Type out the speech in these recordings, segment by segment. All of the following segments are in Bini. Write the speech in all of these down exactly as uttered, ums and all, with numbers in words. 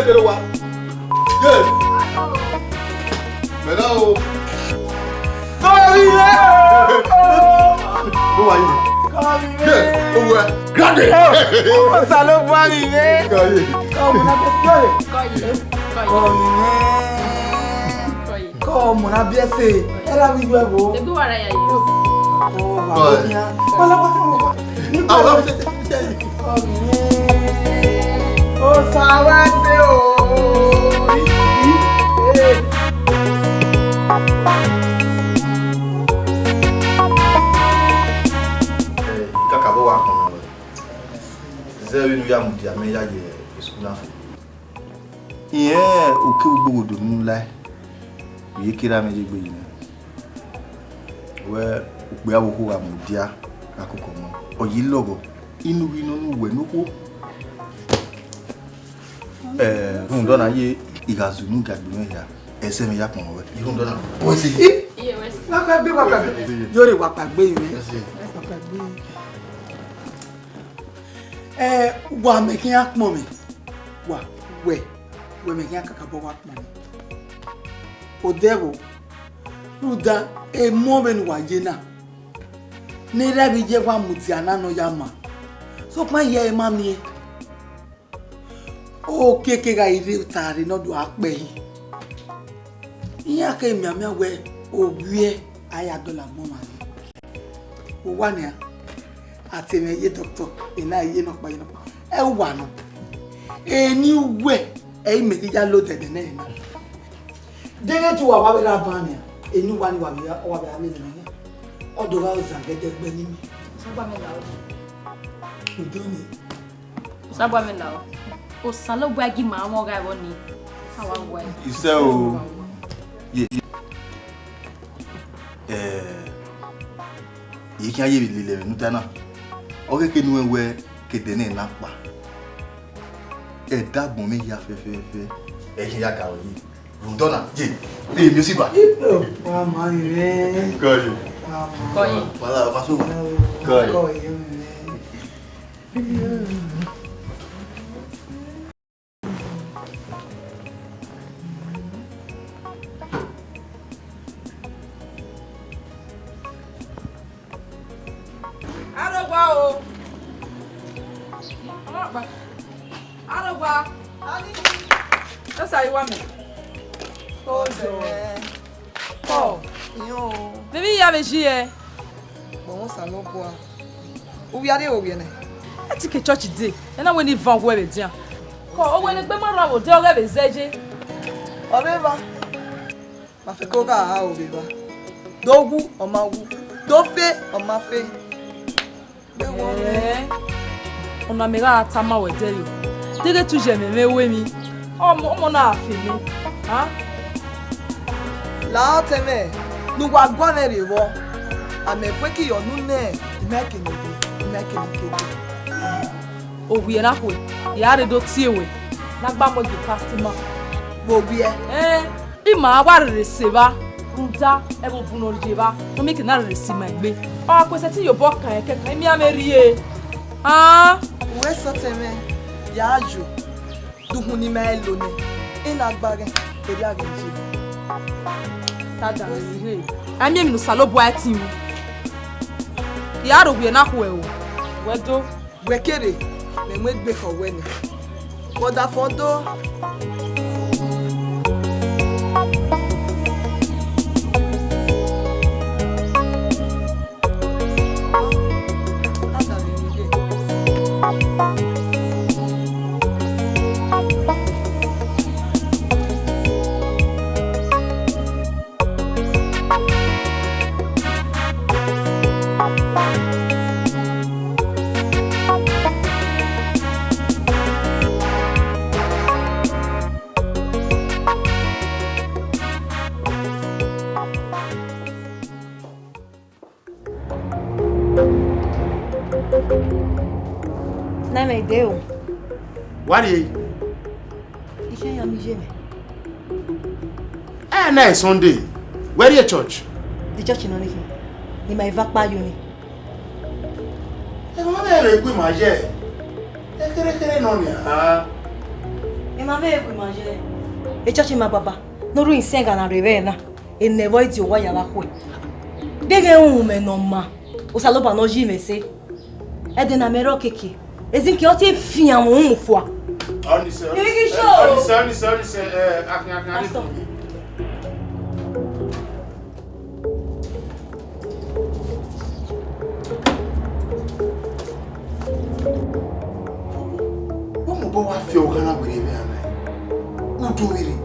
Kere wa. Ye. Mẹ na o. Kọrin rẹ. Mo wa yi. Kọrin rẹ. Ye. Owẹ. Grande. Osa ló bu ari rẹ. Kọrin. Kọrin rẹ. Kọrin rẹ. Kọrin rẹ. Kọmọ na biẹ se, ẹ ra vbe iye ẹvbo. Egbe wa ra ya yo. Ọ, wa bo khian. Wala, wala, wala. Ni pa. Osa wa se o. Eh, kakabọ wa kọn nẹ. Zẹ vbene u ya mudia mẹ ya ye school na fo. Irẹn okevbe ugbogodo ne u lae, u ye kere amẹ ye egbe yi nẹ. Wẹ, ukpia vbe okhuo gha mudia gha koko ọmọ, ọ ye lọghọ, inu ghi nọ ne uwẹ ne okhuo. Eh, rhunmwuda ọna ye, I gha zunu ga gbe mwẹ hia, ẹsẹ mwẹ ya kpọnmwẹ wẹ. Rhunmwuda ọna, wẹ si. Wa kpa egbe, wa kpa egbe. Yore wa kpa egbe mwẹ. Wa kpa egbe. Eh, wa mẹ khian kpọnmwẹ. Wa, wẹ, wẹ mẹ khian kakabọ wa kpọnmwẹ. Odẹ vbo, rhunmwuda emọ vbene uwa ye na, ne erha vbe iye wa mudia na ne ọ ya ma, sokpan iye ẹre ma miẹn. Okiekie gha rre ota rre ne ọ do gha kpẹe yi. Iran ke mianmian wẹ ovbiẹ a ya dọlọ agbọn mwa rre. Owa nian, a te mwẹ ye dọktọ, ena ye nọkpa, ye nọkpa. Ẹ uwa nọ. Eni uwẹ, ẹ i mẹ ghi ya lo dẹdẹ nẹ na. Deghẹ te uwa wa vbe gha ban nian, eni uwa ni wa vbe gha, wa vbe gha vbe nẹ na. Ọ do gha zan gẹdẹgbẹ ni mẹ. Sọgba mẹ la o. Udo ni. Sọgba mẹ la o. Osanobua gi ma mwẹ ọghe ẹvbo ni. Awa wa. Isẹ o. Ye. Eh, I khian ye vbe lele ẹmwẹ ne u ta na. Ọ khẹke ne u rẹn wẹ ke ẹdẹ nẹ na kpa. Ẹdẹ agbọn mwẹ hia fẹfẹfẹ. Ẹ i khian ya ga ro yi. Rhunmwuda ọna, ye, vbe emi Osigba. Wa ma rẹn. Kọ yi. Wa ma. Kọ yi. Wala, ọ ma so wa. Kọ yi. Kọ yi, rẹn. Arogba o. Arogba. Esa yi wa mẹ. Ojo. Kọ. Iyo. Baby, ya vbe ji ẹ. Gbọmọ Osanobua. U via rrie vbe ovbiẹ nẹ? Ẹ ti ke church dee, ẹ na wẹ ne I van ọghuẹ vbe edian. Kọ, owẹ ne egbe ma rran vbe odẹ ọghe vbe zẹ ye. Ọ vbe eva. Ma fẹko gha a o vbe eva. Do wu, ọ ma wu. Do fe, ọ ma fe. Gbe wọ mwẹ. Ẹẹ, ọna mẹ gha tama wẹ dẹre o. Deghẹ te u ye ẹmwẹ mwẹ ru emwi, ọmọ, ọmọ na gha fe mẹ. A? La ọtẹn mwẹ ne uwa gualọ mwẹ rre vbọ, a mẹ fuẹn ke yọ ne u nẹ ima kene, ima kene kede. Ovbiẹ na khuẹ, ya rre do tie wẹ, ne a gba mu ẹgbẹ pastor ma. Vbe ovbiẹ? Ẹn, ima wa rherhe sẹ evba, rhunmwuda ẹvbo bun ne ọ rre evba, ne ọ miẹn ke na rherhe sẹ ima egbe. Ọ gha ku sẹtin ye obọ kan ẹkẹkan, imian mwẹ rrie. An. Uwẹ sẹ ọtẹn mwẹ, ya yo. Dukhun ne ima i lo nẹ, ena gba ghẹ, erriọ a ghẹ ye. Tada vbe rre. A miẹn emwi ne Osanobua ẹtin ru. Ya rre ovbiẹ na khuẹ o. Wẹ do. Wẹ kere, mẹ mu egbe khọ wẹ nẹ. Wẹ ọdafọn do. Na mwẹ dee o. Wa rrie? Ikhẹ ya mi ye mwẹ. Ẹ na Sunday, wẹ rrie church? The church nọ ni khin, ne ima eva kpa yo ni. Ẹ ma mwẹ rre gu ima ye, ekherekhere nọ nian. Ẹ Ma vbe ru ima ye. Echọchị ima baba ne ọ rhie isẹn gha na rre vbe na, enẹ vbe ọ i di owa ya vbe khuẹ. Deghẹ uhunmwu mẹ ne ọ ma, Osanobua ne ọ yi mwẹ ẹse. Ẹdẹ ne a mẹ rre ọkiekie, ezinke ọ te fian mwẹ uhunmwu fua. Ọnise, Igi ọnise, show. Ọnise, ọnise, ọnise, ẹ, akhin, akhin, akhin. Pastor. Vbọ mobọ wa fi ọghan na werriẹ vbe a na? Udu vberriọ.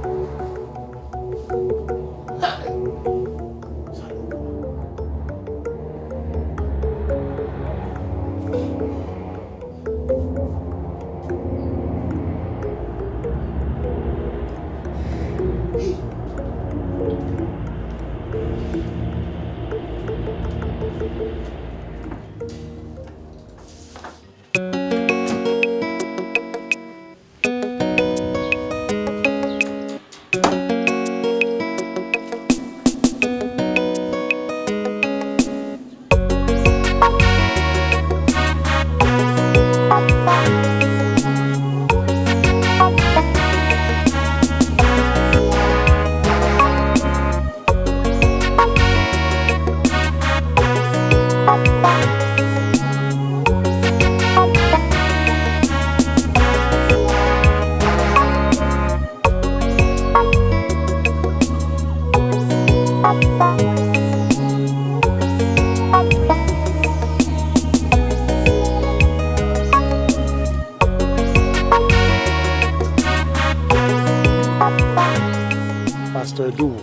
Pastor Eduwo,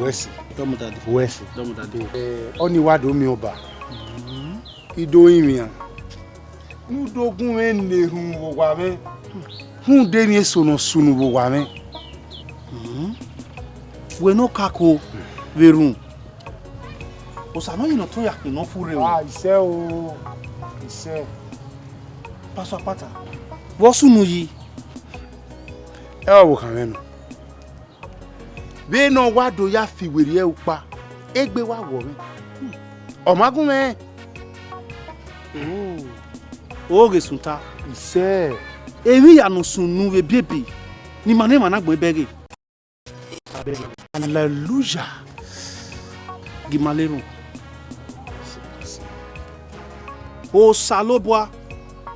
wẹ si. Dọmọ dadi. Wẹ si. Dọmọ dadi. Eh, ọni wa do miẹn ọba. I do rinmwian. Ne u do gu mwẹ ne erhunmwu vbe owa mwẹ, rhunmwuda emwi eso ne ọ sunu vbe owa mwẹ. Wẹ ne ọ ka ko vbe erhunmwu. Osa ne ọ yi ne ọ tọn ya kpe ne ọ furre o. Ah, isẹ o, isẹ. Pastor Akpata, vbe ọ sunu yi? Ẹ wa vbe okhanmwẹ nọ. Vbene ọ wa do ya fi werriẹ ukpa, egbe wa wọ mwẹ. Ọ ma gun mwẹ. Oghe sun ta. Isẹ. Emwi ya ne ọ sunu vbe ebiebi, ne ima ne emwa na gbẹn bẹghe. Hallelujah. Gi ma le rhunmwu. Osanobua,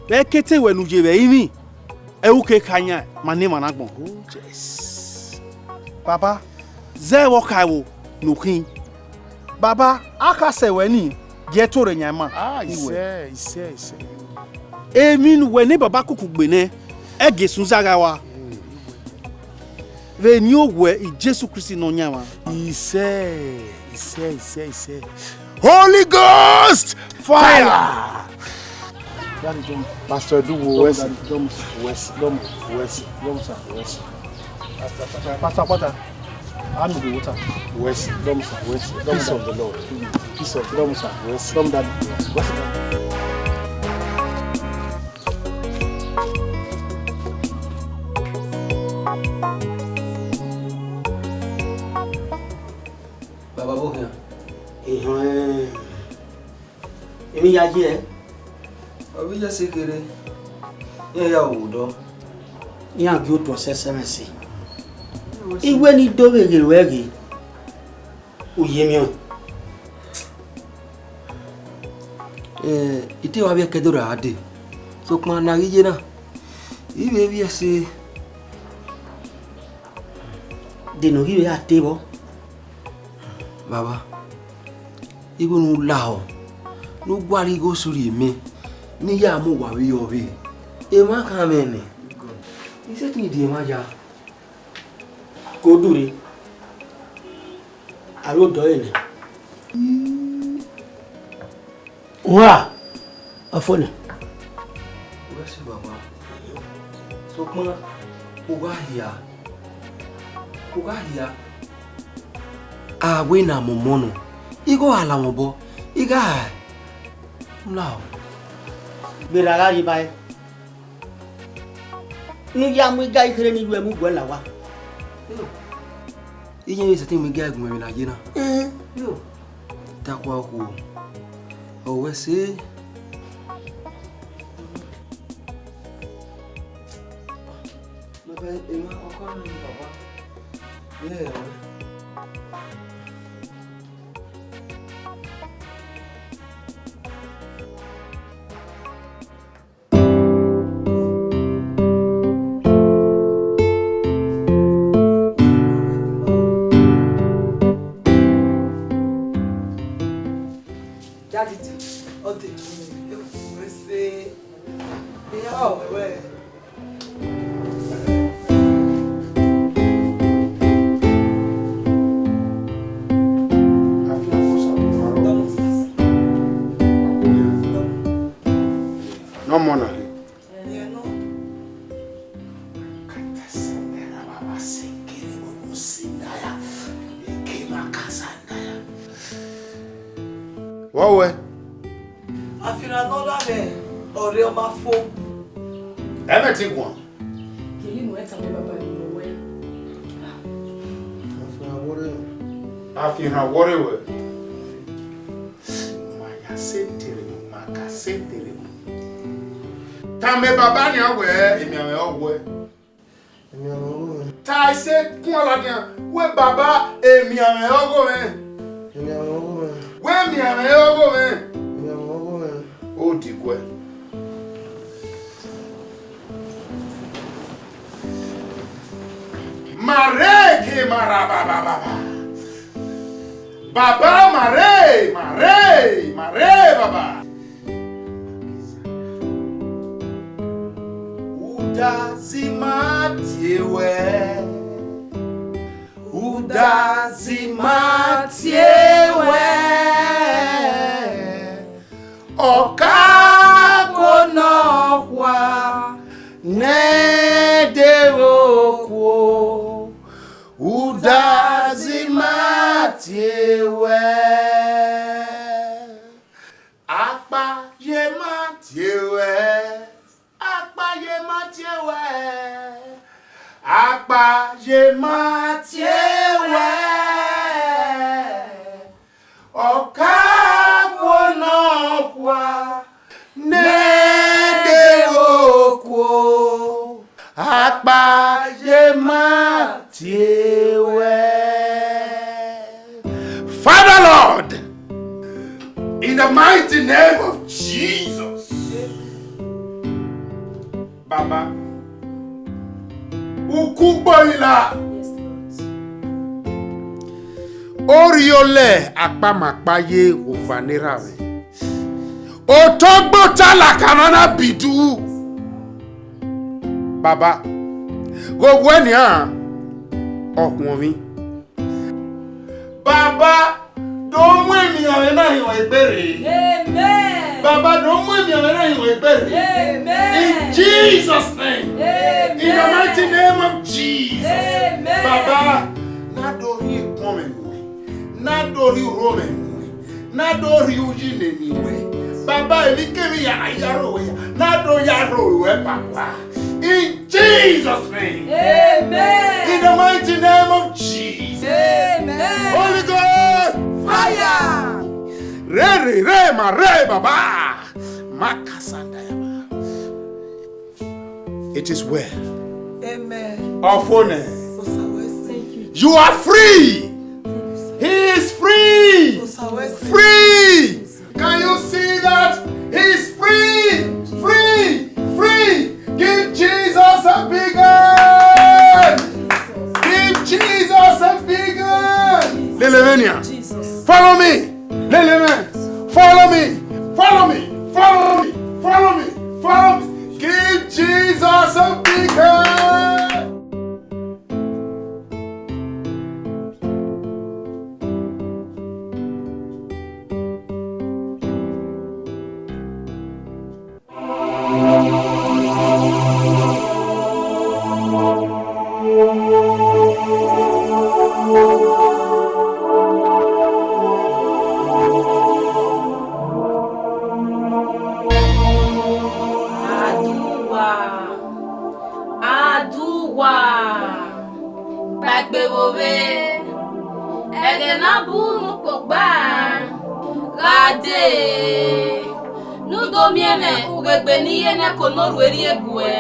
vbe ẹkete ruẹ ne u ye vbe ẹrinmwi, ẹ u ke kha yan ma ne emwa na agbọn. Oh, yes. Baba, zẹ vbe ọ kha ẹvbo ne u khin. Baba, a khasẹ ruẹ ni, gie ẹto rẹ yan ima. Ah, isẹ, isẹ, isẹ. Emwi ne uwẹ ne baba kuku gbe nẹ, ẹ gie sun zagha rua. Vbe eni owẹ Jesu Kristi Nọyaẹnmwa. Isẹ, isẹ, isẹ, isẹ. Holy Ghost fire! Daddy, jump. Pastor Eduwo, wẹ si. Jump, sir. Wẹ si. Jump, wẹ si. Jump, sir. Wẹ si. Pastor, Pastor, Pastor, Pastor. I'm in the water. Wẹ si. Jump, sir. Wẹ si. Peace of the Lord. Peace of, jump, sir. Wẹ si. Jump, Daddy. Wẹ si. Baba vbe okhian. Ehẹn. Emwi ya ye ẹe? Ọ vbe ya ẹse kherhe, iran ya ru odọ. Iran gie otu ọsẹsẹ mwẹ ẹse. Iwẹ ni do vbe ghe ruẹ ghe, u ye miẹn ọẹn. Eh, I te wa vbiẹ ke ẹdẹ ra dee, sokpan ne a ghi ye na, I vbe vbiẹ ẹse de ne ọ ghi vbe ya te vbọ. Baba, igho ne u lahọ, ne u gualọ igho sunu rhie mẹ, ne I ya mu uwa vbe yọ vbe emwa khan mwẹ nẹ. I sẹtin die emwa ya. Ke odurre, a ru odọ ẹre nẹ. Uwa, ọfo nẹ. Wẹ si baba. Sokpan, u gha hia. U gha hia. A wẹ ne a mọmọ nọ, igho gha la mwẹ obọ, I gha la o. Gberra gha rrie ba ẹe. Ne u ya mu iga ikherhe ne I ru ẹe mu guẹ la owa. Iye mwẹ sẹtin mu iga gun ẹmwẹ ne a ye na. Ẹn, yo. Takua okhuo. Ọ wẹ ẹse. Ẹ, emwa ọkọ mwẹ ni baba. Ye ẹre. Daddy, ọ dee, ẹ, wẹ se, iran ọvẹvẹ. Ne ọmọ na rre. Vbọ wẹ? Afianma ne ọ rre mwẹ ọrre ọ ma fo. Ẹmwẹ te guan. Kevbe ne uwẹ tama baba ne ọ wẹ. Afianma wọrre wẹ. Ma ya sẹ tere, ma ka sẹ tere. Tama baba nian wẹ, emianmwẹ ọghe wẹ. Emianmwẹ ọghe mwẹ. Ta ẹse kun ladian, wẹ baba, emianmwẹ ọghe mwẹ. Emianmwẹ ọghe mwẹ. Wẹ emianmwẹ ọghe mwẹ. Emianmwẹ ọghe mwẹ. Odiguẹ. Ma rre ke ma rre baba, baba. Baba, ma rre, ma rre, ma rre, baba. Udazi ma tie wẹ, udazi ma tie wẹ, ọkaokuo nọkhua ne deghẹ okuo, udazi ma tie wẹ. Akpa ye ma tie wẹ, akpa ye ma tie wẹ, akpa ye ma tie wẹ. Ọkaokuo nọkhua ne deghẹ okuo, akpa ye ma tie wẹ. Father Lord, in the mighty name of Jesus. Baba, ukugbo ila. Orhiọlẹ akpamakpa ye owa ne erha mwẹ. Otọgbota laka mwa na bidu. Baba, ghe owẹ nian, ọ khuọnmwi. Baba, do mu emianmwẹ na hin ruẹ egbe rre. Amen. Baba, do mu emianmwẹ na hin ruẹ egbe rre. Amen. In Jesus' name. Amen. In the mighty name of Jesus. Amen. Baba, na do rhie ekọnmwẹ nuẹn. Na do rhie urhomwẹ nuẹn. Na do rhie uyi nene ruẹ. Baba, emwikemwi ya na ya rro wẹ ya. Na do ya rro wẹ, Papa. In Jesus' name. Amen. In the mighty name of Jesus. Amen. Holy Ghost, fire. Re, re, re, ma re, Baba. Makasanda yaba. It is well. Amen. Ọfone. Osa wẹ se. You are free. He is free. Osa wẹ se. Free. Can you see that? He's free, free, free. Give Jesus a big hand. Give Jesus a big hand. Lele mwẹ nian. Follow me. Lele mwẹ. Follow me. Follow me. Follow me. Follow me. Follow me. Give Jesus a big hand. Aduwa, aduwa, kpaegbe vbe ovbe, ẹghẹ ne a bu unu kpokpa gha dee, ne u do miẹn mwẹ ughegbe ne I ye ne ẹko ne orhu erriegbuẹ.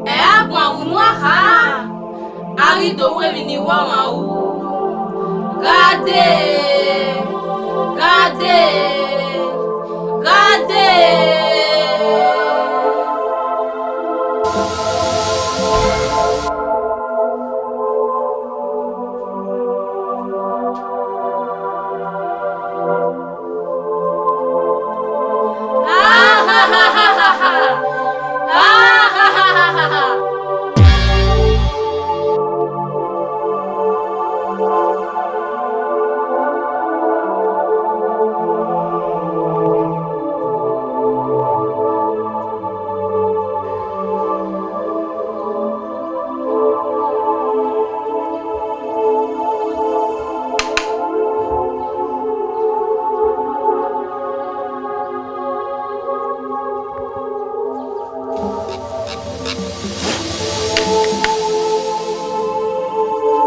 Ẹ A guan unu a kha, a ghi do ru emwi ne I wẹ ọmwa ru. Gha dee, gha dee, gha dee.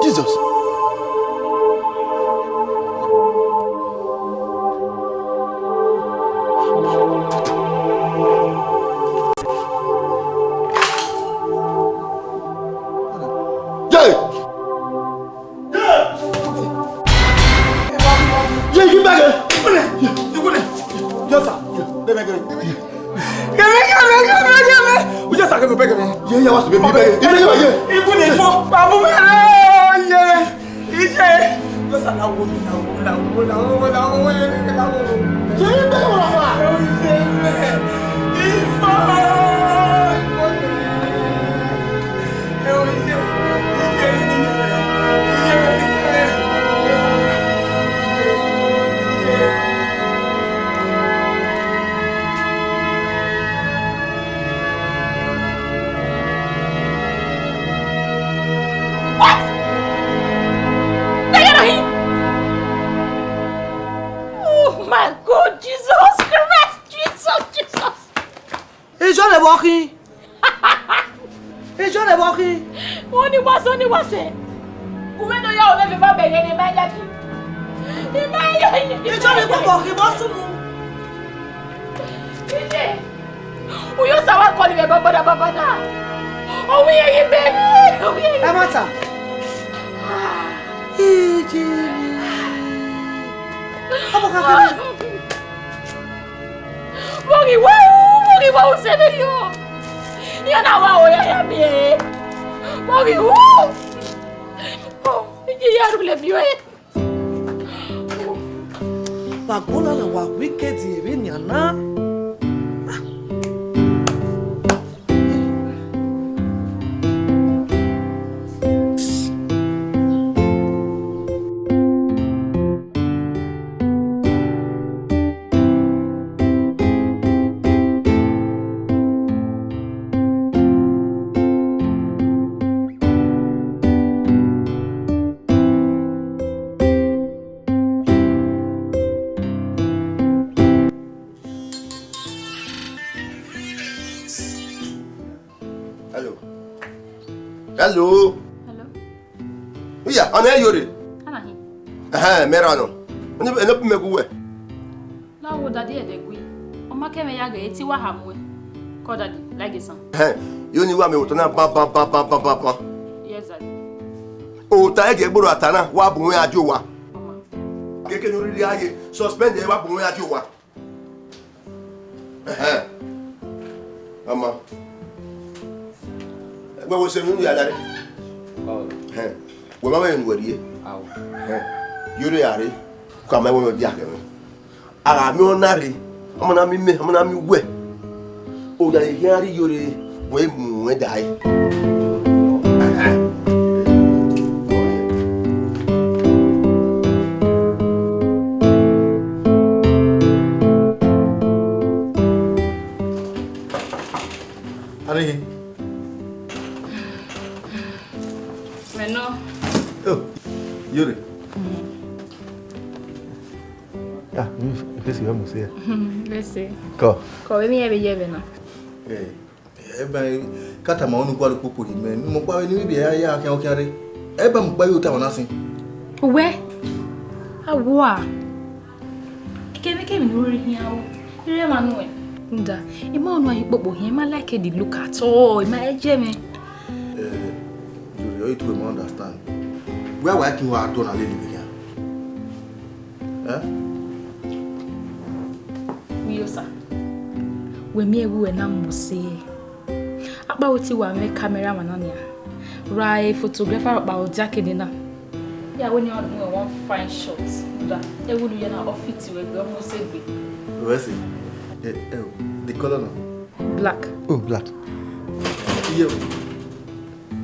Jesus. Yeah! Ye, ye, bẹgẹ. Ikú ni, ikú ni. Yes, sir. Bẹgẹ, bẹgẹ. Kẹmẹ, kẹmẹ, kẹmẹ, kẹmẹ. U yes, sir, kẹmẹ, bẹgẹ. Ye, ye, wa sẹ, bẹgẹ, bẹgẹ. Ye, ye, ye. Ikú ni fọ. Babu mẹ rẹ, ye. Iye. Yes, sir, la wo, la wo, la wo, la wo, la wo, ye, la wo. Ye, ye, bẹgẹ, wa, wa. Ifo. Ifo. What? They are not here. Oh my God, Jesus Christ, Jesus, Jesus. Ijọ ne vbọ khin? Ijọ ne vbọ khin? Oni wase, oni wase. Uwẹ ne ọ ya ore vbe eva bẹghe ne ima ya khin. Ima ya khin. Ijọ ne vbọ khin vbọ sunu? Ije. Uyo sa wa kọni vbe baba na, baba na. Owiẹ ghi bẹghe, owiẹ ghi. Ẹ ma ta. Ije. Ọmọ kan kiri. Vbọ ghi wẹ u, vbọ ghi wẹ u sẹ vberriọ. Iran na wa ore ya miẹn. Vbọ ghi wu. Iye ya rhulẹ miẹn ọre. Wa gbola na wa wicked vbe nian na. Hello. Hello. Hello. Iya, ọna ẹ yore. Ana hin. Ẹhẹn, mẹ ra nọ. Ẹnẹ, ẹnẹ bu mẹ gu wẹ. La wo daddy ẹdẹ gui. Ọ ma kẹ mwẹ ya ghe eti wa ha muẹ. Call daddy, like a son. Ẹhẹn, yo ni wa mẹ otọ na ban ban ban ban ban ban ban. Yes, daddy. Ota ẹgẹ gboro ata na, wa bu mwẹ ajo wa. Mama. Keke ne u rhirhi a ye, suspend ẹre wa bu mwẹ ajo wa. Ẹhẹn. Ama. Wẹ wo sẹ vbene u ya la rre? Ẹhẹn. Wẹ ma mwẹ emwi ne uwẹ rrie? Ẹhẹn. Yore a rre. Ka ma wẹ ọ dia kẹ mwẹ. A gha miẹn ọna rre, ọmọ na miẹn imẹ, ọmọ na miẹn uwẹ. Oya ye khian rri iyore, wẹ mu ẹn dae. Arhin. Mẹ nọ. Oh, iyore. Ah, mi face yọ mu se. Lese. Kọ. Kọ, vbe mi yẹ vbe yẹ vbe na. Eh, ẹ ba ka tama unu gualọ ukpokpo rhie mẹ, ne mẹ ọkpa vbe ne I vbe ya ya khian khian rre. Ẹ ba mu kpa ye otọ na sin. Uwẹ, a wua. Kevbe kevbe ne u rhirhi khian ru, I rre emwa nuẹn. Rhunmwuda, I ma unu a ye ukpokpo khian, I ma like the look at all, I ma ẹjẹ mwẹ. Your it wey ma understand. Where why kin wa do na lele me here? Eh? Uyosa, wẹ miẹn ẹvbo ruẹ na mu ose. Akpawẹ te wa mwẹ camera mwa na nian, ra e photographer ọkpa ọ dia kene na. Ya wẹ ne ọ do one fine shot. Da, ẹvbo ne u ye na, ọ fit wẹ gbe, ọ mu ose gbe. Wẹ see? Eh, eh, the color na? Black. Oh, black. Iye o.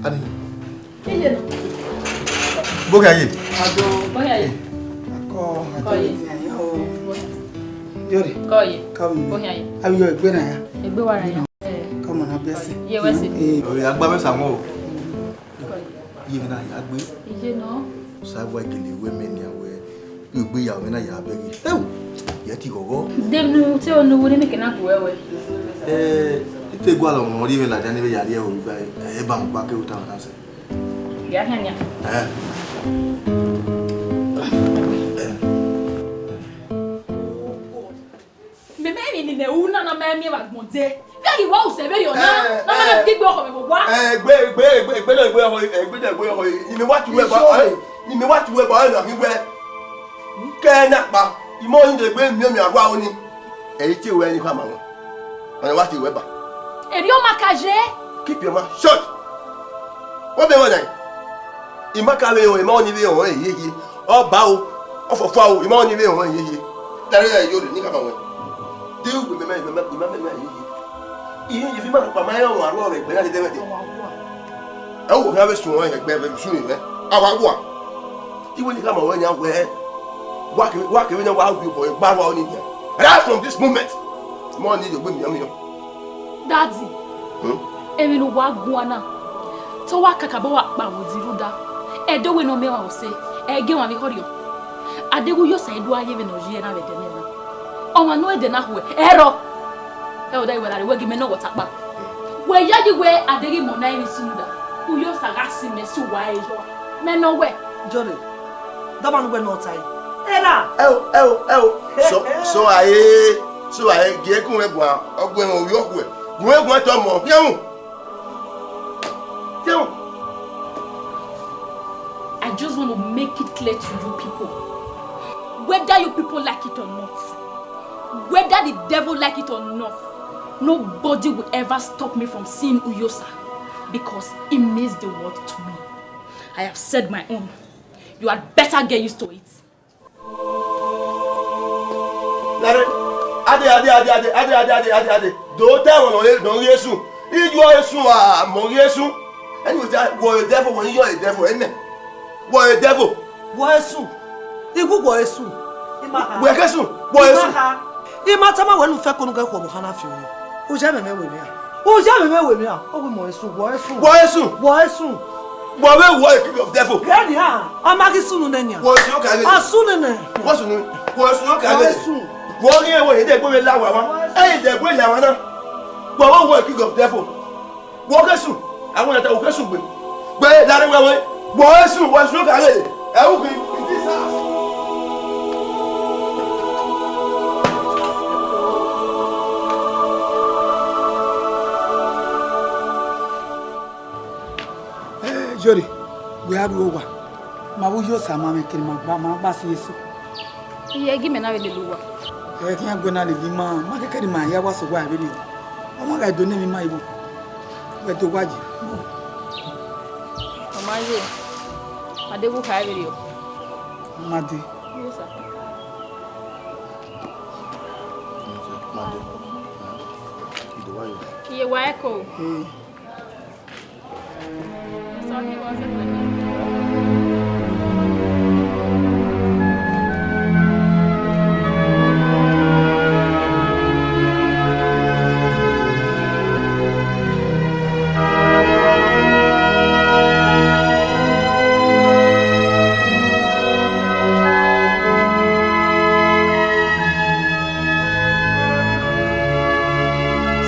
Ani. Iye no. Bogha ye. Ado. Bogha ye. Akọ, Kọ ye. Yori. Kọ ye. Come. Bogha ye. Abi yo egbe na ya. Egbe wa ra ya. Eh. Come on, abi ese. Ye wẹ see. Eh. Oya gba mẹ sa wọn o. Kọ ye. Iye mwẹ na ya gbe. Iye no. Sa wa gele wẹ mẹ ni awẹ. Igbeyago mwẹ na ya bẹghe. Ẹu, yẹ te ghọghọ. De nu te onu wo ne mẹ ke na gu ẹwẹ. Eh, I te gualọ mwa rhie mwẹ ladian ne vbe ya rhie ẹvbo gba, eh, eba mu gba ke uta na sẹ. Ya hia nia. Eh. Eh. Mẹ mẹ emwi ne u na na ma miẹn vbe agbọn de. Vbe ghi wa usẹ vberriọ na, eh, na ma eh, gbe igbe ọkhọ mwẹ vbe owa. Eh, egbe, egbe, egbe, egbe na egbe ọkhọ, egbe na egbe ọkhọ, ne imẹ wa tie uwẹ ba, eh, ne imẹ wa tie uwẹ ba, ọre na khin wẹ. Kẹ na kpa, imẹ ọni de egbe miẹn miẹn arua oni. Ẹ i tie uwẹ ni khama wọn. Ọna wa tie uwẹ ba. Erriọ ma ka ye. Keep your mouth shut. Wọ́n bẹ wọn dàn. Ima ka vbe wọn, ima ọni vbe wọn, eh, ye, ye. Ọba o, ọfọfua o, ima ọni vbe wọn, ye, ye. Dare ya yo ni ka ba wọn. De u mẹ, mẹ, mẹ, ima mẹ, mẹ, ye, ye. Iye, ye fi ma pa ma ya wọn arua vbe ẹgbẹ na dede vbe. Ẹ wo, ha vbe sun wọn ẹgbẹ vbe sun ni vbe. A wa gua. Iwe ni ka ma wẹ yan wẹ. Wa ke, wa ke vbe yan wa wi obọ gba wa oni yan. Right from this moment. Ima ọni yo gbe mi, mi. Daddy, hmm? Emwi ne uwa guan na, te ọ wa kakabọ wa kpa vbe odi rhunmwuda, ẹdẹ wẹ ne ọ miẹn ọmwa ose, ẹ i gie ọmwa vbe ihọriọ. Adeghẹ Uyosa i do gha ye vbene ọ ye na vbe ẹdẹ nẹ na, ọmwa ne ọ ẹdẹ na khuẹ, ẹ rrọọ. Ẹ wẹ da wẹ lare wẹ gie mẹ nọ wẹ ọta kpa. Wẹ yayi wẹ adeghẹ imẹ ọna emwi sunu da, Uyosa gha si mẹ si uwa ẹre yọ, mẹ nọ wẹ. Jọre, dọmọ ne uwẹ nọ ọta ẹre. Ẹra. Ẹo, ẹo, ẹo. So, so aye, so aye, gie gun wẹ guan, ọ gu ẹmwẹ ovbi ọkhuẹ. Gun wẹ guan tọ mọ, hiẹn unu. Hiẹn unu. I just want to make it clear to you people, whether you people like it or not, whether the devil like it or not, nobody will ever stop me from seeing Uyosa because he means the world to me. I have said my own. You had better get used to it. Lare, ade, ade, ade, ade, ade, ade, ade, ade, ade. Do tẹ wọn nọ, nọ Jesu. Ijo Jesu a, mọ Jesu. Ẹni wẹ ta, wọ e devil, wọ yọ e devil, ẹnẹ. Wọ e devil. Wọ Jesu. Iwu wọ Jesu. Ima ha. Wẹ Jesu, wọ Jesu. Ima ha. Ima tama wẹ ne u fẹ konu gẹ khuọvbe ọkhan na fi ọre. U ya mẹmẹ wẹ mẹ a. U ya mẹmẹ wẹ mẹ a. Ọ wẹ mọ Jesu, wọ Jesu. Wọ Jesu. Wọ Jesu. Wọ vbe wọ e king of devil. Gẹ nian, a ma ghi sunu nẹ nian. Wọ sunu ka ghe. A sunu nẹ. Wọ sunu. Wọ sunu ka ghe. Wọ sunu. Wọ ghi wọ e de gbe la wa wa. E de gbe la wa na. Wọ vbe wọ e king of devil. Wọ Jesu. Àwọn ẹ̀ta wọ Jesu gbe. Gbe lare wẹ wẹ. Wọ Jesu, wọ sunu ka ghe. Ẹ wù kí. Jesus. Eh, Jori, wẹ a ru owa. Ma vbe Uyosa ma mwẹ kere ma gba, ma gba si eso. Iye gi mẹ na vbe lele uwa. Ẹ khian gue na lele ima, ma kẹkẹ ni ma ya wa sẹ owa vberriọ. Ọ ma gha do ne emwi ima ivbo. Wẹ do wa yi. Ọ ma ye. Adeghẹ u kha vberriọ. Ma dee. Yes, sir. Ma dee. Iye wa ẹko. Eh.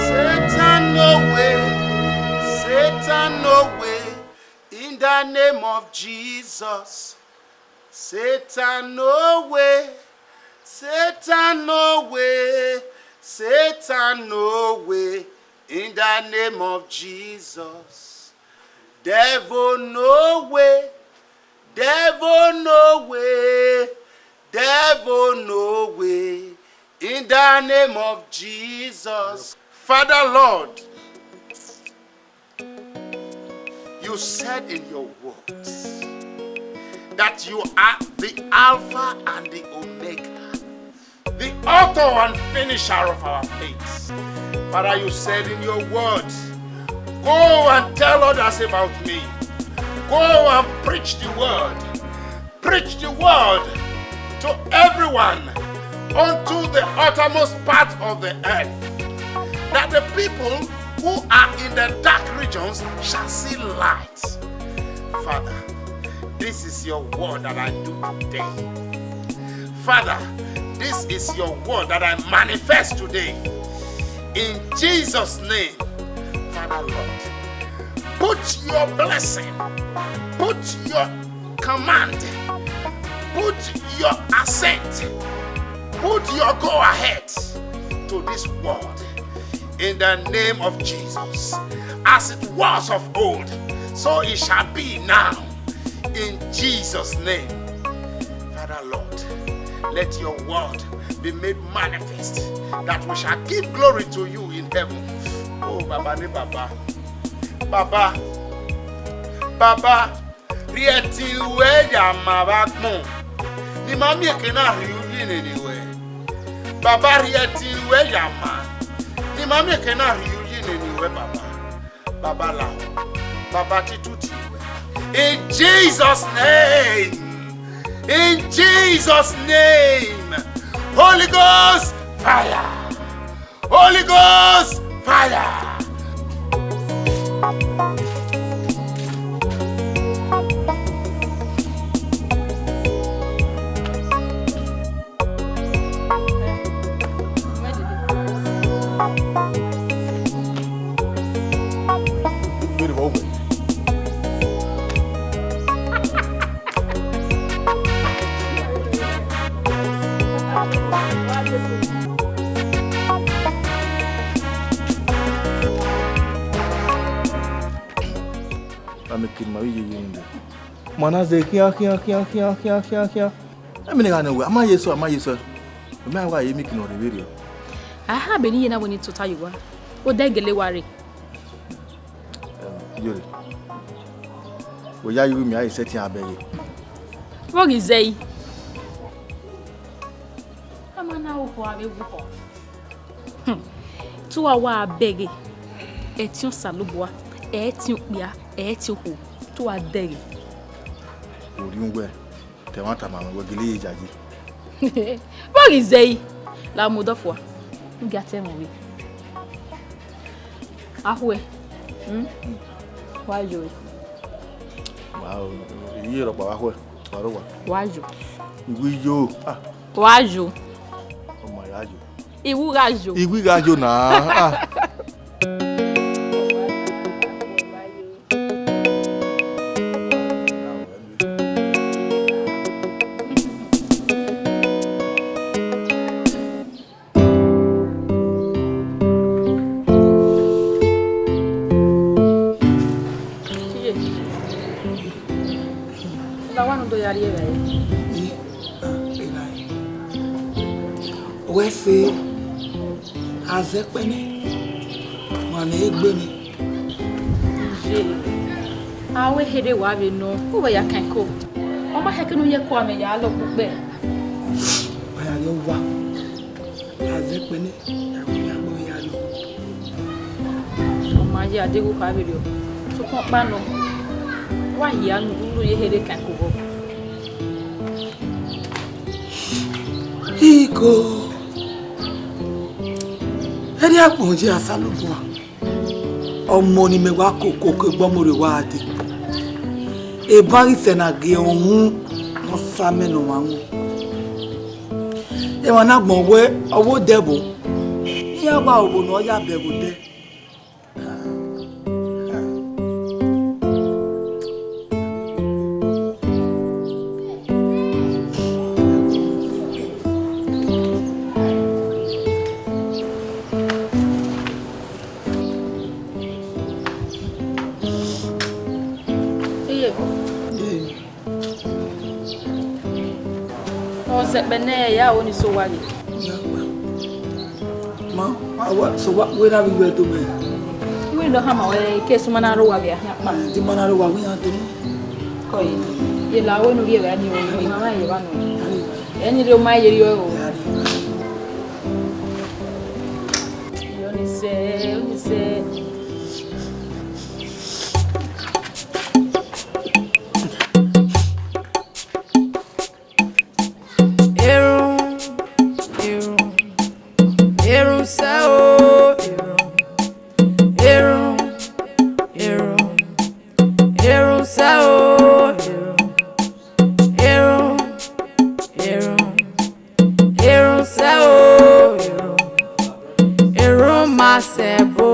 Satan, no way. Satan, no way. In the name of Jesus. Satan, no way. Satan, no way. Satan, no way. In the name of Jesus. Devil, no way. Devil, no way. Devil, no way. In the name of Jesus. Father Lord, you said in your words that you are the Alpha and the Omega, the author and finisher of our faith. Father, you said in your word, "Go and tell others about me. Go and preach the word. Preach the word to everyone, unto the uttermost part of the earth, that the people who are in the dark regions shall see light." Father, this is your word that I do today. Father, this is your word that I manifest today. In Jesus' name, Father Lord, put your blessing, put your command, put your assent, put your go ahead to this world in the name of Jesus. As it was of old, so it shall be now in Jesus' name. Father Lord, let your word be made manifest that we shall give glory to you in heaven. Oh, Baba ni Baba. Baba. Baba, rhie ẹtin ruẹ ya ma vbe agbọn, ne ima miẹn eke na rhie uyi nene ruẹ. Baba, rhie ẹtin ruẹ ya ma, ne ima miẹn eke na rhie uyi nene ruẹ, Baba. Baba lahọ, Baba, te utu tie ruẹ. In Jesus' name, in Jesus' name, Holy Ghost fire. Holy Ghost fire! Amẹ kene ma vbe yeye nẹ. Ma na zẹ khian, khian, khian, khian, khian, khian, khian. Ẹmwẹ ne gha nọ wẹ, a ma ye eso, a ma ye eso. Mẹ ma wa ye mic ne ọ rre vberriọ. A ha be ne iye na wẹ ne I tota ye owa. Odẹ gele wa rre. Em, Iyore. Wẹ ya ye ivbi mẹ, a i sẹtin a bẹghe. Vbọ ghi zẹ yi? A ma na okhuo avbe wu kọ. Hmm. Te uwa wa bẹghe, ẹtin Osanobua, ẹtin okpia, ẹtin okhuo, te uwa dẹghe. Orhiọn uwẹ, te ẹmwata ma mwẹ, wẹ gele ye yayi. Vbọ ghi zẹ yi? La mu odọ fua, u gia te ẹmwẹ ọvbehe. Akhuẹ, hmm? Wa yo. Wa o, iye rhọkpa vbe akhuẹ, wa rre owa. Wa yo. Iwu yo. Ah. Wa yo. Ọmọ ya yo. Iwu gha yo. Iwu gha yo na. Ah. Iye, la wa ne u do ya rrie evbare? I, a, evbare. Wẹ se, a zẹ kpẹ nẹ, ma nẹ egbe mwẹ. Iye, a wẹ ehe rre wa vbe nọ, u wẹ ya kan ẹko. Ọ ma khẹke ne u ye ẹko amẹ ya lọ kpukpẹ. Wa ya rrie owa. A zẹ kpẹ nẹ, a wẹ agbọn ya yo. Ọ ma ye adeghẹ u kha vberriọ, sokpan ọkpa nọ, wa hia ne u ru ye ehe rre kan ẹko vbọ. Iko, erriọ agbọn ye Osanobua, ọmọ ne imẹ wa koko ke egbe ọmọ rre wa dee. Eban ghi sẹ ne a gie uhunmwu ne ọ sa amẹ ne ọmwa wu. Emwa na gbọn wẹ ọ vbe odẹ ẹvbo, iran wa ro vbene ọ ya bẹghe odẹ. Sẹkpẹ nẹ ya ro ni so wa ye. Ma, ma wa, so wa, wẹ na vbe ighẹ do mẹ. Wẹ nọ hama wẹ ke suma na ro wa vbe ahian kpa. Di ma na ro wa, wẹ ya do mẹ. Kọ ye. Ye la wẹ no rhie vbe ani o, ma ma ye wa no. Ẹni rhie ma ye rhie o. Yo ni sẹ, yo ni sẹ. Erhunmwu, erhunmwu, erhunmwu sẹ o, erhunmwu, erhunmwu, erhunmwu, erhunmwu sẹ o, erhunmwu, erhunmwu, erhunmwu, erhunmwu sẹ o, erhunmwu, erhunmwu ma sẹ bo,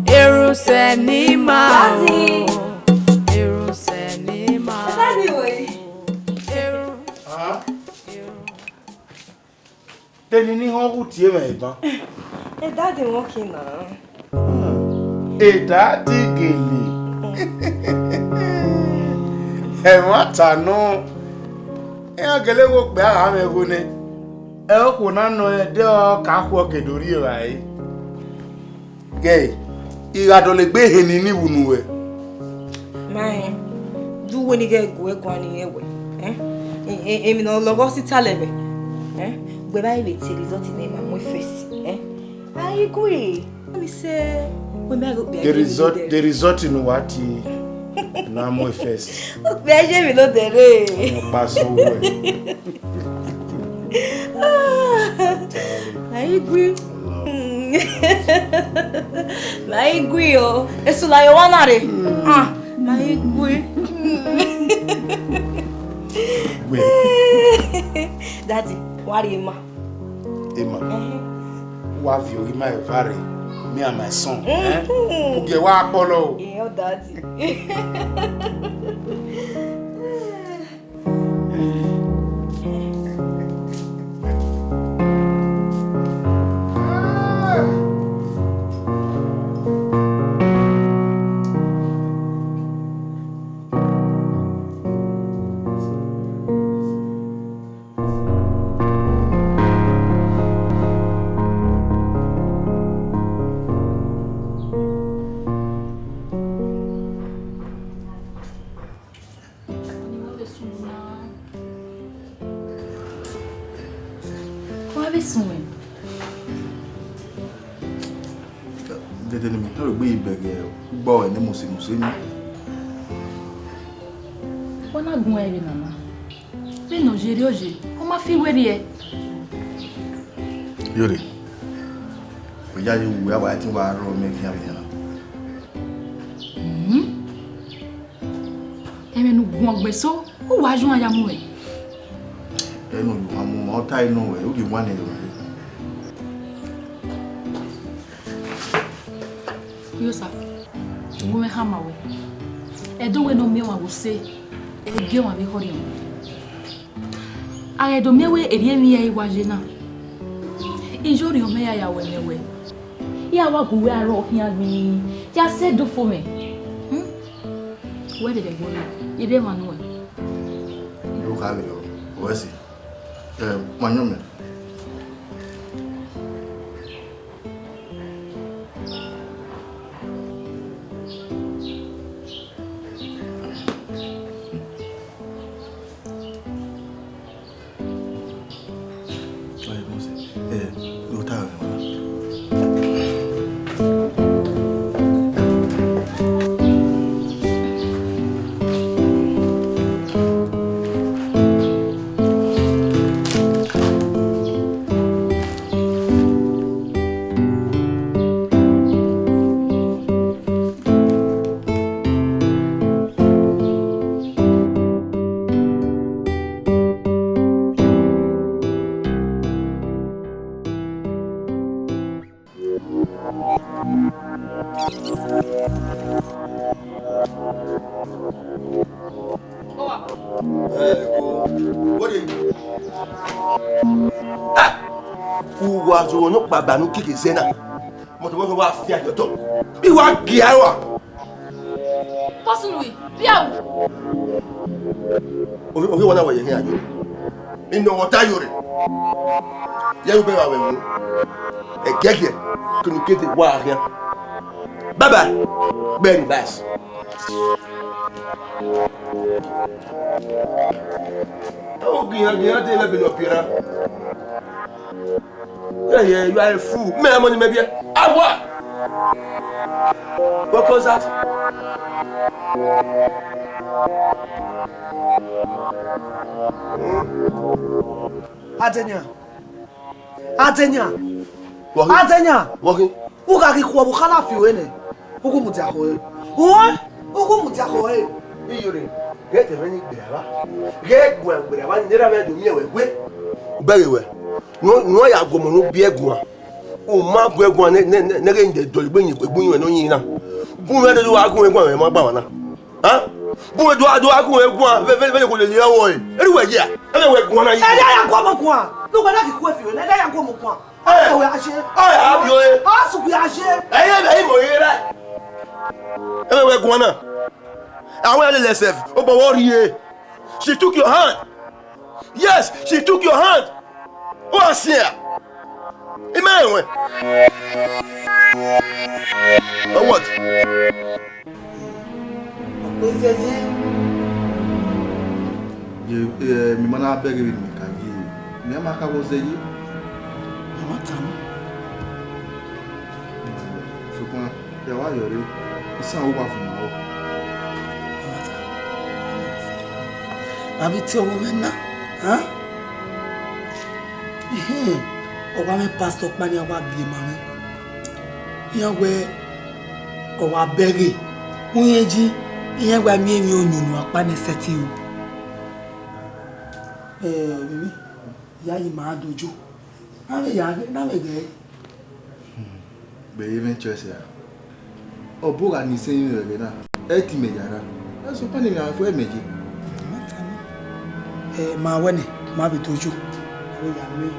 erhunmwu sẹ ne ima o, erhunmwu sẹ ne ima o. Daddy, wait. Erhunmwu. Ah? Teni ni họn ghu tie mwẹ eban. Daddy wọn khin na. Daddy gele. Ẹmwata nọ, iran gele wo kpẹ a gha mwẹ igho nẹ. Ẹ okhuo na nọ ẹdẹ ọ ka khuọ ke do rhie evbare. Gẹ, I gha dọlegbe ehe ni ni vbe unu ruẹ. Ma rẹn, de uwẹ ni ghẹ gu ẹre guan ni rẹn wẹ, eh? E- e- emwi ne ọ lọghọ sẹ italẹ mwẹ, eh? Wẹ ma vbe tie result ne ima mu first, eh? I agree. Let me say, wẹ ma ghe okpia The result, the result ne uwa tie na mu first. Okpia ye emwi ne ọ dẹ rre. Ọmọ kpa sẹ uwẹ. Ma i gui. Ma i gui o. Esu la ye owa na rre. Ah, ma i gui. Wẹ. Daddy, wa rhie ma. Emma, wa viọ ima eva rre, me and my son. Eh? Ugie wa kpọlọ o. Yeah, daddy. Wa vbe sun ẹn. Dede ne mẹ tọrọ egbe yi bẹghe ugbọ ẹre ne mose mose ni. Wa na gun ẹre nana. Vbene ọ ye rre ọ ye, ọ ma fi werriẹ. Yore, ọ ya ye wu a wa ẹtin wa rrọọ mẹ khian vbe nian. Mhm. Ẹmwẹ ne u guan gbe eso, u wa ye uan ya mu ẹn. Ẹn ne u ye uan mu ma, ọ ta ẹre nọ wẹ, u ghi wan nẹ rẹ. Yo sa, gu mwẹ hama wẹ, ẹdẹ wẹ ne ọ miẹn ọmwa vbe use, ọ gie ọmwa vbe họrhiọn. A ghẹ do miẹn wẹ erriọ emwi hia i wa ye na, I ye orhiọn mwẹ ya ya wẹ mẹ wẹ, ya wa gu uwẹ aro khian gbi, ya sẹ do fo mwẹ. Hmm? Wẹ rherhe ẹguọnọ, I rre emwa nuẹn. Yo kha ghe o, wẹ si. Eh, ma yọn mẹ. Uwa zọghọ ne ọkpa ba ne u keke zẹ na. Mọtọ mọtọ wa fia yọ tọ. Bi wa gia rua. Bọsunu, via wu. Ovbi ovbi wana wẹ ye hin ayo. Inọghọta yore. Ye ru bẹghe avbe ẹvbo. Ẹgiẹgiẹ, kene ukete wa khian. Bye bye. Very nice. Ogian gian de lẹbẹ ne ọ biẹ na. Yeah, yeah, you are a fool. Mẹ mọ ni mẹ biẹ. Awa. What was that? Adenia. Adenia. What? Adenia. What? U gha ghi khuọ vbe u kha na fi ore nẹ, u gu mudia khọe. Uẹn, u gu mudia khọe. Iyore, ghẹ te mwẹ ni gberra evba. Ghẹ guan gberra evba, ne erha mwẹ do miẹn wẹ gbe. Bẹghe wẹ, ne u, ne u ya gu ọmọ ne u biẹ guan. U ma gu ẹre guan ne, ne, ne, ne ghẹ dẹ dọlegbe yin egbe yin wẹ ne ọ yin na. Gu mwẹ dẹ do wa gu ẹre guan mwẹ ma gba mwa na. Hẹn? Gu mwẹ do wa, do wa gu ẹre guan, vẹ, vẹ, vẹ ne kò lele ọvbọe. Erha uwẹ ye a? Ẹmwẹ wẹ guan na yi. Ẹ ya ya gu ọmọ guan. Ne uwẹ na ghi ku ẹfe, ẹ ya ya gu ọmọ guan. Ẹ, a sọ wẹ a ye. Ẹ, a bi ore. A sọ wẹ a ye. Ẹ, ẹ, ẹ, imo ye ra. Ẹmwẹ wẹ guan na. Àwọn ẹlẹ́lẹ̀ sef, ó bọ̀wọ̀ rí e. She took your hand. Yes, she took your hand. Ó wá sí ẹ̀. Ẹ má ẹ̀wọ̀n. Or what? Ọkpẹsẹ ye. Ye, eh, mi ma na bẹghe vbene mẹ ka ye. Mẹ ma ka vbọ zẹ ye. Mama tama. Sokpan, ya wa yọ rre, isan uwa fun ma rọ. Mama tama. Mama tama. Vbe a vbe tie ọmọ mwẹ na, a? Ehẹn, ọ wa mwẹ pastor ọkpa ni a wa gie ma mwẹ. Iran wẹ ọ wa bẹghe, uyẹn ji, iran wa miẹn emwi onyunu ọkpa nẹ sẹtin o. Ẹ, vbene, ya yi ma dojo. Na vbe ya, na vbe ghe. Vbe ẹ i mwẹ choice ra? Ọ bu gha ni sẹ emwi ẹghẹ na, ẹ i te imẹ ya ra. Ẹ sokpan ne emwi a fu ẹmwẹ ye. Ẹ ma wẹ nẹ, ma vbe dojo. Ẹ vbe ya miẹn.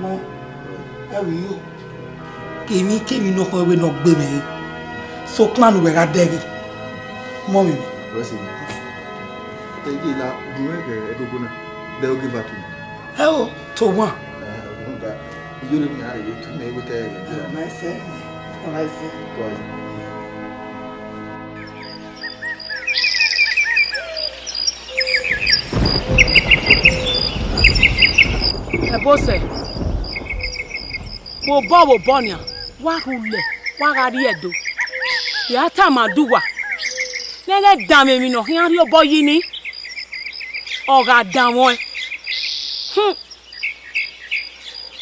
Mọ, ẹ vbe yo. Kevbi kevbi nọkhọ wẹ ne ọ gbe mwẹ re. Sokpan ne uwẹ gha dẹghe. Mọ mwẹ. Wẹ sẹ. Ẹ ye la, gun mwẹ ghe ẹgogo na. Then we'll give her to you. Ẹ o, to wan. Ẹ, ọgọ ga, iyore mi a rre tu mẹ wete ẹghẹ. Ọmọ ẹsẹ, ọmọ ẹsẹ. Go ahead. Ẹbosẹ, vbe obọ vbe obọ nian, wa rhulẹ, wa gha rrie Ẹdo. Ya tama uwa, ne ẹ ghẹ danmwẹ emwi ne ọ khian rhie obọ yi ni, ọ gha danmwẹ ọẹn. Hmm.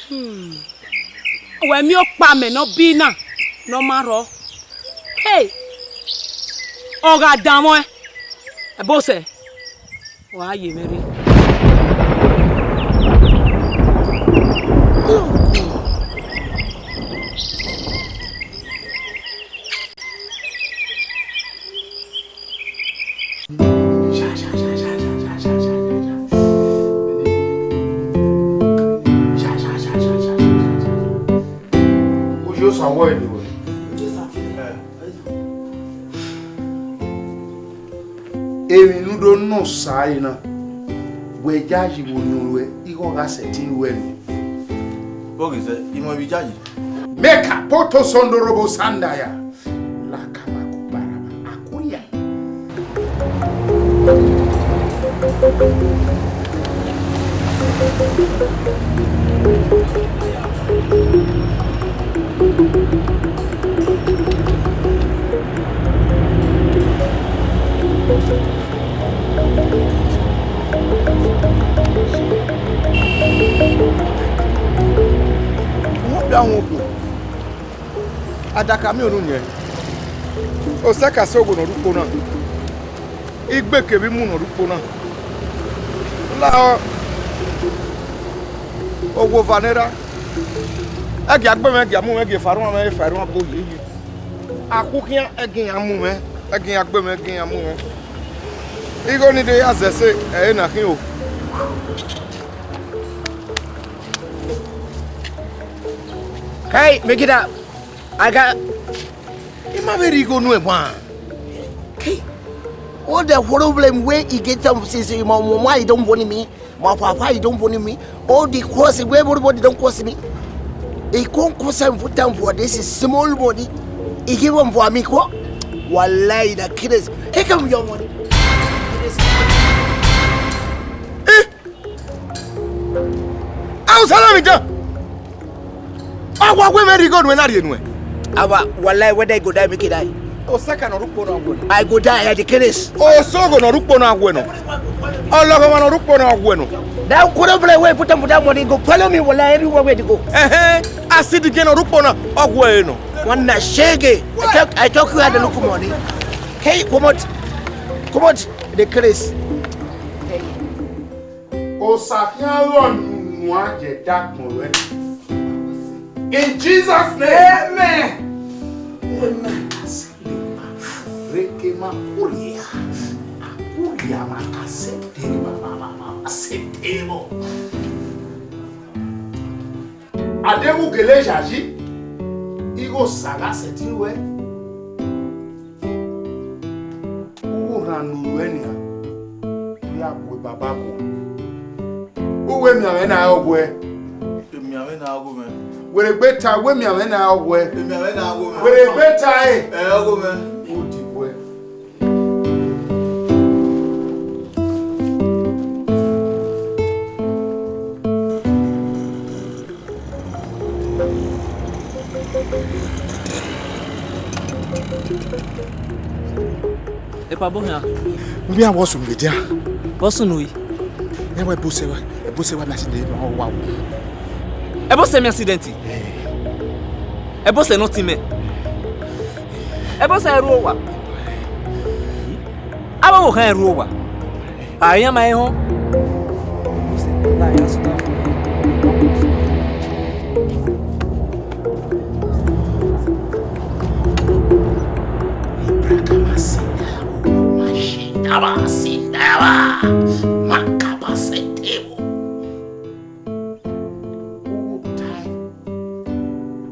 Hmm. Wẹ miẹn ọkpa mẹ ne ọ bi na, ne ọ ma rhọ. Hey! Ọ gha danmwẹ ọẹn, ẹbosẹ, ọ gha ye mwẹ rre. Uyi osa wọ ẹre wẹ. Emwi ne u do nọ osa ẹre na, wẹ yayi vbe orhiọn ruẹ, igho gha sẹtin ruẹ nẹ. Vbọghe zẹ, I mwẹ vbe yayi. Mẹ ka poto sọndoro vbe osanda ya. La kama ku baraba, a ku ria. Rhunmwuda uhunmwu okhuo, adaka miẹn unu niẹn, osẹe ka sẹ owo ne ọ rre ukpo na, igbe kevbe imu ne ọ rre ukpo na. Lahọ, owa eva ne erha, ẹgia gbe mwẹ, ẹgia mu mwẹ, ẹgia efa rhuan mwẹ, efa rhuan gbe ohiẹn. Akhukhian, ẹgia iran mu mwẹ, ẹgia iran gbe mwẹ, ẹgia iran mu mwẹ. Igho ni de ya zẹ ẹse, ẹ i re na khin o. Hey, Megiddo, I got. I ma vbe rhie igho nuẹn wan. Hey, what the problem wey e get am since my mama e don born me? My papa, he don't bully me. All the cross, where everybody don't cross me. He can't cross him foot down for this is small body. He give him for me, quoi. Wallahi, the kid is. He come your money. Eh? How salami da? Awa wẹ mwẹ rhie igho nuẹn na rhie nuẹn. Awa, wallahi, whether I go die, make I die. Osaka nọ rhie ukpo na wẹ nọ. I go die, I declare this. Osogho nọ rhie ukpo na wẹ nọ. Ọlọghọmwa nọ rhie ukpo na wẹ nọ. That Koro play wey put am for that money, go follow me, wallahi, everywhere where they go. Ẹhẹn, asidige nọ rhie ukpo na, ọ wẹ nọ. One na shege. I talk, I talk you had a look money. Hey, come out. Come out. The craze. Osa khian ghe ọnuan ye ẹdẹ agbọn ruẹ. In Jesus' name. Amen. Amen. Reke ma kuria. Kuria ma ka sete ma ma ma ma sete mo. Adeghu gele yayi. Igho sa gha sẹtin ruẹ. Uwu rhan ne u ruẹ nian, u ya bu baba gho. U wẹ emianmwẹ na ọghe uwẹ. Emianmwẹ na ọghe mwẹ. Wẹ rhegbe ta, u wẹ emianmwẹ na ọghe uwẹ. Emianmwẹ na ọghe mwẹ. Wẹ rhegbe ta ẹre. Ẹ ọghe mwẹ. Odibo ẹre. Epa, bọ hian? Vbe iran vbe ọ sunu vbe dia? Vbe ọ sunu yi? Ẹ wa ẹbosẹ wa, ẹbosẹ wa mẹ accident ma wa wo. Ẹbosẹ mẹ accident? Ẹbosẹ ne ọ tin mẹ? Ẹbosẹ ru owa? Avbe ọvbokhan ru owa? A iran ma họn.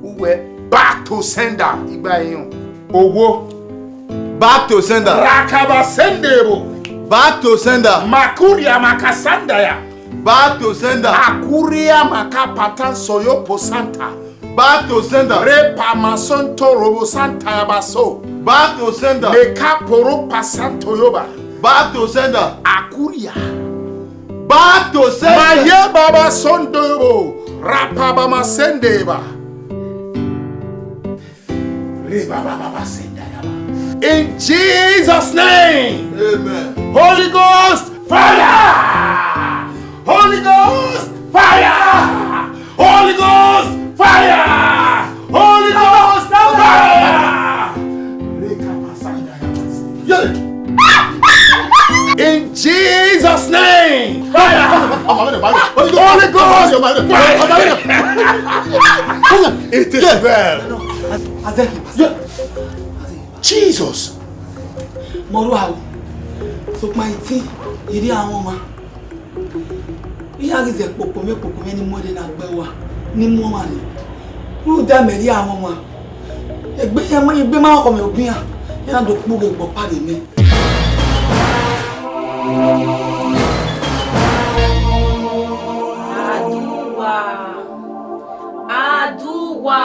Uwẹ, back to sender, igba iran. Owo. Back to sender. Rakaba sende ebo. Back to sender. Makuria makasandaya. Back to sender. Akuria makapata soyo posanta. Back to sender. Repa masonto robo santa yabaso. Back to sender. Meka poro pasanto yoba. Back to sender. Akuria. Back to sender. Maye baba sondo yobo. Rapaba masende ba. In Jesus' name. Amen. Holy Ghost fire! Holy Ghost fire! Holy Ghost fire! Holy Ghost fire! Yeah. In Jesus' name. Fire! Holy Ghost! Fire! It is well. Jesus! Mọrua o, sokpan iti, iri àwọn ọmọ. Iran ghi zẹ kpokpo mẹ kpokpo mẹ ni mu ẹre na gbe wa, ni mu ọmwa rre. Rhunmwuda mẹ rhie amwẹ ọmwa. Egbe, egbe ma khọ mwẹ obian, iran do kpughe egbe ọkpa rre mẹ. Aduwa. Aduwa.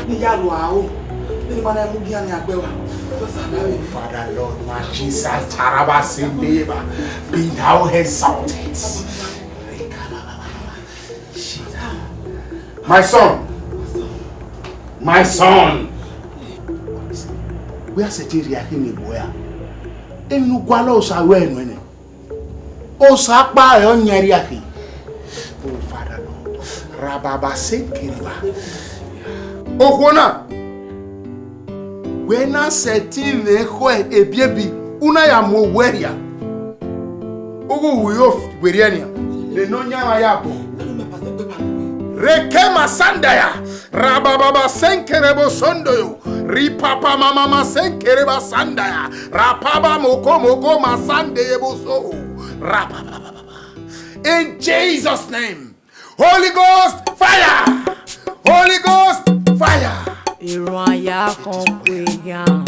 Ne I ya ru aro, ne I ma na mu gian ni agbẹwa. Just allow him. Father Lord, my Jesus, Taraba Sendeba, be thou exalted. My son, my son. Wẹ a sẹtin rhie akhin ni gbe ua? Emwi ne u gualọ Osa ruẹ nuẹn nẹ. Osa ọkpa ẹre ọ yan rhie akhin. Oh, Father Lord. Rababa se kiriba. Okhuo na, wẹ na sẹtin mwẹ ekhọe ebiebi, u na ya mu owẹ rhia. Ughughu yo werriẹ nian, ne Nọyaẹnmwa ya bọ. Reke ma sanda ya, rabababa sẹnkere bo sondo yo, ripapa mamama sẹnkere ba sanda ya, rapaba mokomoko ma sande ye bo so, rabababa. In Jesus' name. Holy Ghost, fire! Holy Ghost, fire! Erhunmwu a ya khọn kue yan.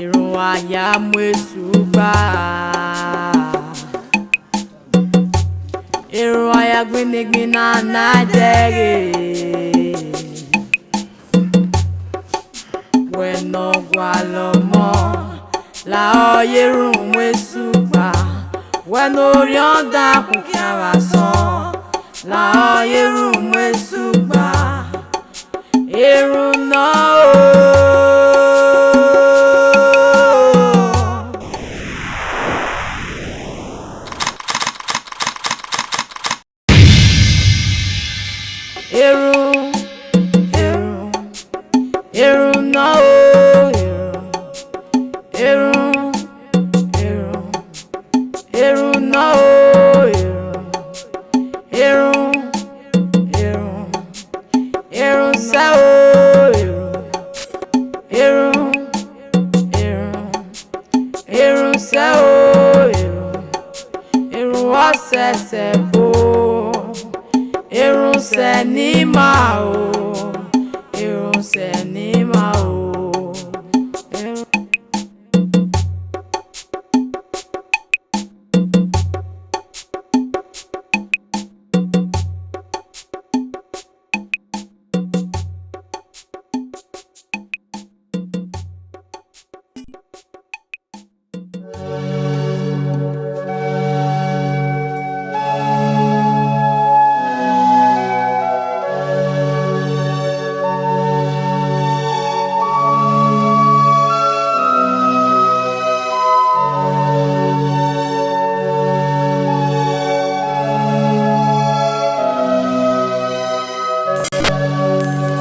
Erhunmwu a ya mu esu gba. Erhunmwu a ya gbinna igbinna na dẹghe. Wẹ ne ọ gualọ ọmọ, lahọ ye erhunmwu esu gba. Wẹ ne orhiọn dan khun khian vbe asọn, lahọ ye erhunmwu esu gba. Erhunmwu nọ o. Erhunmwu, erhunmwu, erhunmwu nọ o, erhunmwu, erhunmwu, erhunmwu, erhunmwu nọ o, erhunmwu, erhunmwu, erhunmwu, erhunmwu sẹ o, erhunmwu, erhunmwu, erhunmwu. Erhunmwu sẹ o, erhunmwu, erhunmwu ọ sẹsẹ bo, erhunmwu sẹ ne ima o,